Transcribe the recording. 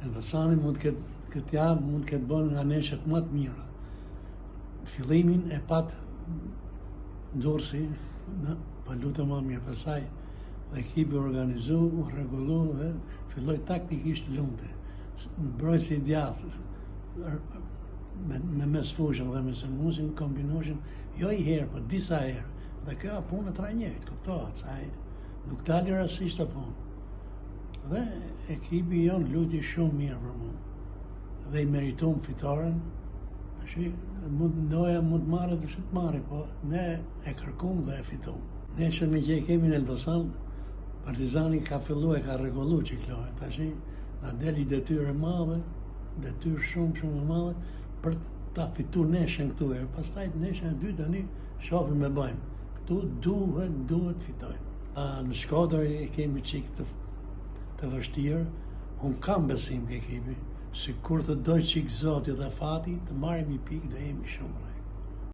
Elbasani mund të ketë këtë javë mund të ketë bërë nga ndeshjet më të mira. Fillimin e pat Durrësi në po lute më mirë, pastaj dhe ekipi u organizu, u rregullu dhe filloi taktikisht lunte. Mbrojtësi i djathtë me, me mesfushën dhe me sulmuesin kombinoshin jo i herë, po disa herë. Dhe kjo a punë e trajnerit, kuptohet, se ai nuk dali rastësisht atë punë. Dhe ekipi jonë luajti shumë mirë për mua. Dhe i meritum fitoren. Tashi mund ndoja mund të marrë edhe si të marrë, po ne e kërkum dhe e fitum. Nesër me që e kemi në Elbasan, Partizani ka fillu e ka rregullu çik lojën. Tashi na del një detyrë e madhe, detyrë shumë shumë e madhe për ta fitu neshjen këtu e pastaj neshjen e dytë tani shohim me bëjmë. Këtu duhet, duhet fitojmë. A, në Shkodër e kemi çik të, të vështirë, unë kam besim ke ekipi, sikur të doj çik zoti dhe fati, të marrim një pikë dhe jemi shumë rregull.